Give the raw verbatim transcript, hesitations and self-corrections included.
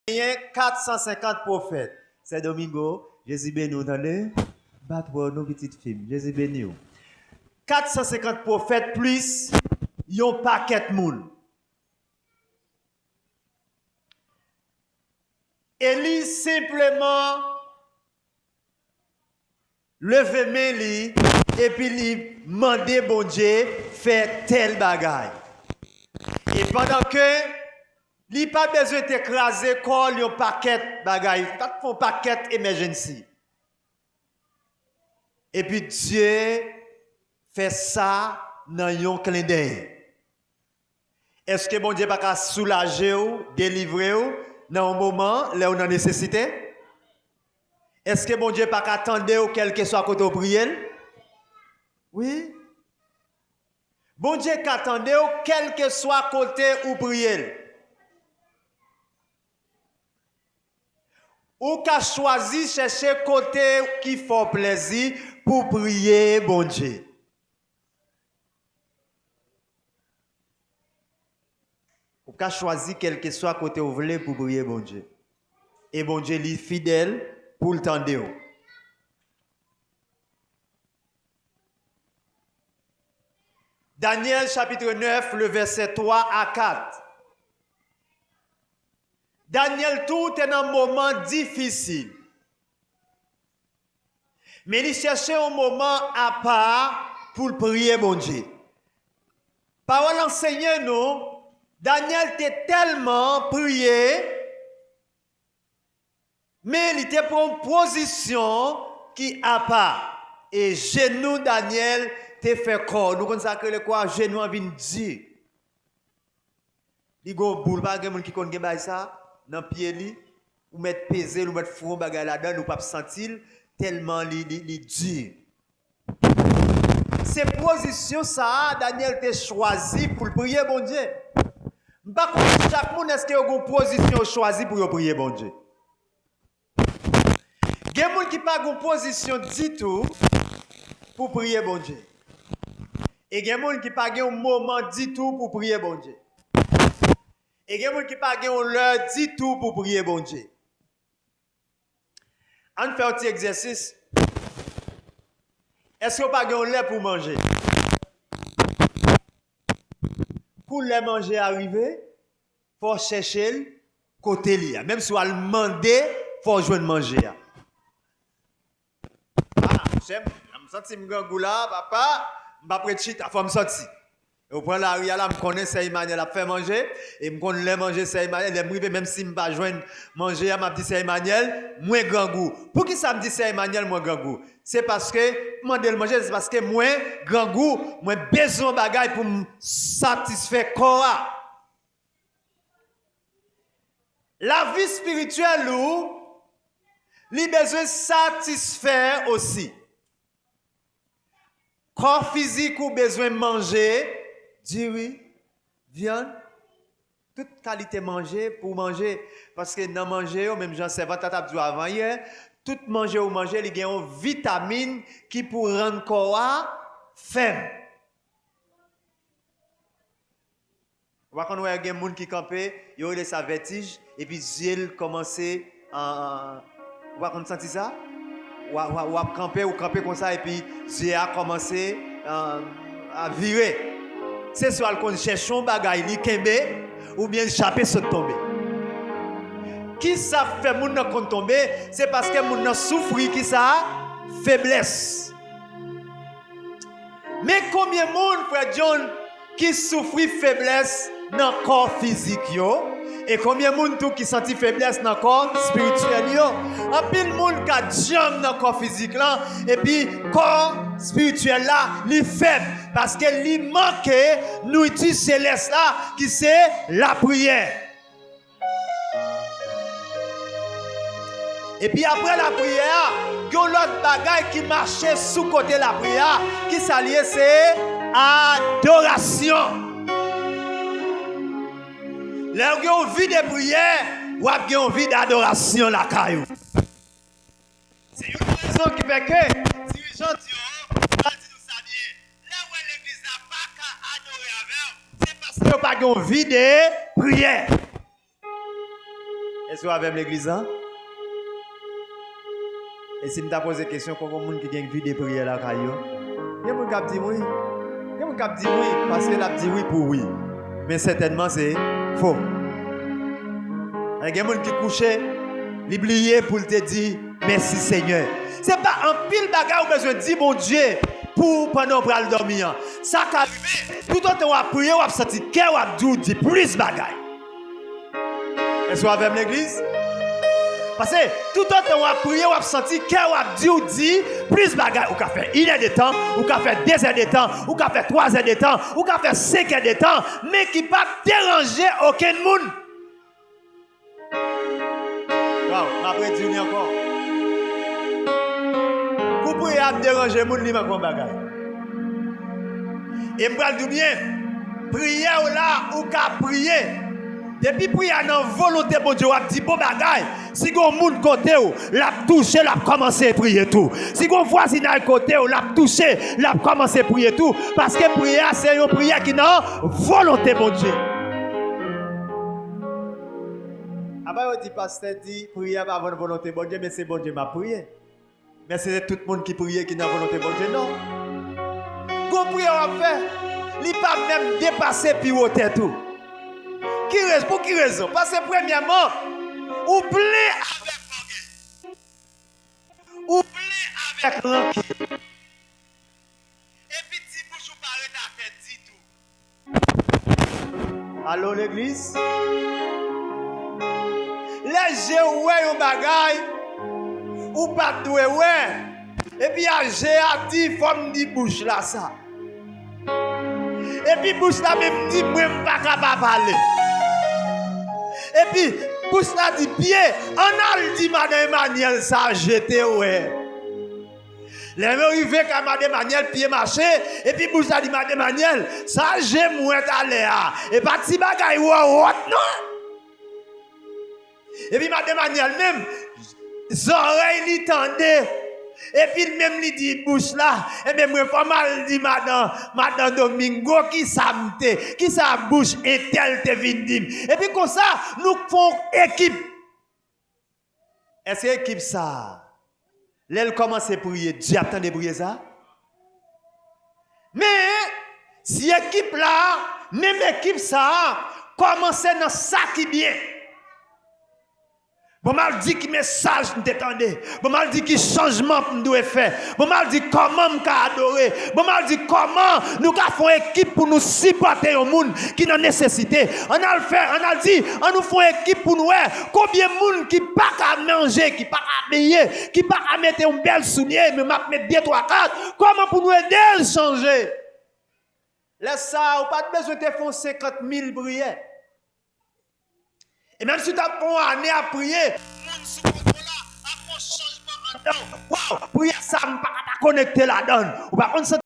genyen kat san senkant pwofèt. Sè Domingo, Jezi beni w, tande. Bat bò nou, pitit fi m. Jezi beni w. Kat san senkant pwofèt plis yon pakèt moun. Eli senpleman leve men li epi li mande Bondye fè tèl bagay. E pandan ke li pa bezwen te kraze kò l yon pakèt bagay, pa t fè yon pakèt emergency. Epi Dye fè sa nan yon klendèy. Èske Bondye pa ka soulaje w, delivre w nan yon moman lè w nan nesesite? Èske Bondye pa ka tande w kèlkeswa kote w priye l? Wi. Bondye ka tande w kèlkeswa kote ou priye l. Ou ka chwazi chèche kote ki fè w plèzi pou w priye Bondye. Ou ka chwazi kèlkeswa kote w vle pou w priye Bondye. E Bondye li fidèl pou l tande w. Danyèl chapitre neuf, le verset trois à quatre. Danyèl tou te nan moman difisil. Men li chèche yon moman apa pou l priye Bondye. Pawòl ansenye nou, Danyèl te tèlman priye, men li te pran yon pozisyon ki apa. E jenou Danyèl te fè kò. Nou konn sa k rele kwa? Jenou an vin di. Li gon boul, pa gen moun ki konn gen bagay sa nan pye li. Ou mèt peze l, ou mèt foure yon bagay ladan l, ou p ap santi l, tèlman li, li, li di. Se pozisyon sa a Danyèl te chwazi pou l priye Bondye. M pa konnen chak moun èske yo gon pozisyon yo chwazi pou yo priye Bondye. Gen moun ki pa gon pozisyon ditou pou priye Bondye. E gen moun ki pa gen yon moman ditou pou priye Bondye. E gen moun ki pa gen yon lè ditou pou priye Bondye. Ann fè yon ti egzèsis. Èske w pa gen yon lè pou w manje? Kou lè manje a rive, fò w chèche l kote li a. Menm si w al mande, fò w jwenn manje a. Ah, monchè, m, m santi m grangou la, papa, m p ap ret chita, fò m sòti. E w pran lari a la, m konnen sè Emmanuel ap fè manje, e m konn lè manje sè Emmanuel, lè m rive, menm si m pa jwenn manje a, m ap di sè Emmanuel, mwen grangou. Poukisa m di sè Emmanuel mwen grangou? Se paske m mande l manje, se paske mwen grangou, mwen bezwen yon bagay pou m satisfè kò a. Lavi espirityèl ou, li bezwen satisfè osi. Kò fizik ou bezwen manje, diri, vyann, tout kalite manje pou w manje. Paske nan manje yo, menm jan sèvant la t ap di w avan yè, tout manje ou manje, li gen yon vitamin ki pou rann kò a fèm. Ou pa konn wè gen moun ki kanpe, yo rele sa vètij, epi zye l kòmanse, an, ou pa konn santi sa? W a, w a, w ap kanpe, ou kanpe konsa, epi zye a kòmanse, an, a vire. Se swa l konn chèche yon bagay, li kenbe, oubyen l chape sot tonbe. Kisa k fè moun nan konn tonbe? Se paske moun nan soufri kisa? Feblès. Men konbyen moun, frè John, ki soufri feblès nan kò fizik yo? E konbyen moun tou ki santi feblès nan kò espirityèl yo? Anpil moun ka djanm nan kò fizik lan, epi kò espirityèl la, li fèb, paske li manke nwiti selès la, ki se lapriyè. Epi apre lapriyè a, gen yon lòt bagay ki mache sou kote lapriyè a. Kisa l ye? Se adorasyon. Lè w gen yon vi de priyè, w ap gen yon vi dadorasyon lakay ou. Se youn nan rezon ki fè ke dirijan di yo, m pral di nou sa byen, lè w wè legliz la pa ka adore avè w, se paske yo pa gen yon vi de priyè. Èske w avè m, legliz la? E si m ta poze kesyon, konbyen moun ki gen vide priyè lakay yo? Gen moun k ap di m wi. Gen moun k ap di m wi, paske l ap di wi pou wi. Men sètènman, se fo. Gen moun ki kouche, li bliye pou l te di, mèsi, Senyè. Se pa anpil bagay ou bezwen di Bondye pou pandan w pral dòmi an. Sa ka rive, toutotan w ap priye, w ap santi kè w ap di w di plis bagay. Èske w avè m, legliz? Paske toutotan w ap priye, w ap santi kè w ap di w di plis bagay. Ou ka fè inèdetan, ou ka fè dezèdetan, ou ka fè twazèdetan, ou ka fè senkèdetan, men ki p ap deranje okenn moun. Waw, m ap redi w li ankò. Kou priyè ap deranje moun, li manke yon bagay. E m pral di w byen, priyè w la, ou ka priye. Depi priyè a nan volonte Bondye, w ap di bon bagay. Si gon moun kote w, l ap touche, l ap kòmanse priye tou. Si gon vwazinay kote w, l ap touche, l ap kòmanse priye tou. Paske priyè a se yon priyè ki nan volonte Bondye. Apa yo di pastè di priyè pa vann volonte Bondye, men se Bondye m ap priye. Men se tout moun ki priye ki nan volonte Bondye, non. Gon priyè w ap fè, li pa menm depase pi wo tèt ou. Ki rez-, pou ki rezon? Paske premyèman, ou plen avèk ògèy. Ou plen avèk rankin. Epi ti bouch ou pa ret atè ditou. Alo, legliz? Lè je w wè yon bagay, ou pa t dwe wè. Epi a je a di, fò m di bouch la sa. Epi bouch la menm di, mwen m pa ka pa pale. Epi bouch la di, pye, ann al di madan Emanyèl sa je te wè. Lè yo rive kay madan Emanyèl, pye mache, epi bouch la di madan Emanyèl, sa je m wè talè a, e pa ti bagay wòwòt non. Epi madan Emanyèl menm, zòrèy li tande, epi l menm li di bouch la, enben mwen fò m al di madan, madan Domingo, kisa m te, kisa bouch entèl te vin di m. Epi konsa, nou fè yon ekip. Èske ekip sa a, lè l kòmanse priye, dyab tande priyè sa a? Men, si ekip la a, menm ekip sa a, kòmanse nan sa ki byen. Bon, m al di ki mesaj m te tande. Bon, m al di ki chanjman m dwe fè. Bon, m al di kòman m ka adore. Bon, m al di kòman nou ka fè yon ekip pou nou sipòte yon moun ki nan nesesite. Ann al fè, ann al di, ann nou fè yon ekip pou nou wè konbyen moun ki pa ka manje, ki pa ka abiye, ki pa ka mete yon bèl soulye, men m ap met de, twa, kat. Kòman pou nou ede l chanje? Lè sa a, ou pa t bezwen te fè yon senkant mil priyè. E menm si w t ap fè yon ane ap priye, moun sou kote w la ap fè yon chanjman anndan w. Waw, priyè sa a, m pa ka pa konekte ladan l. Ou pa konn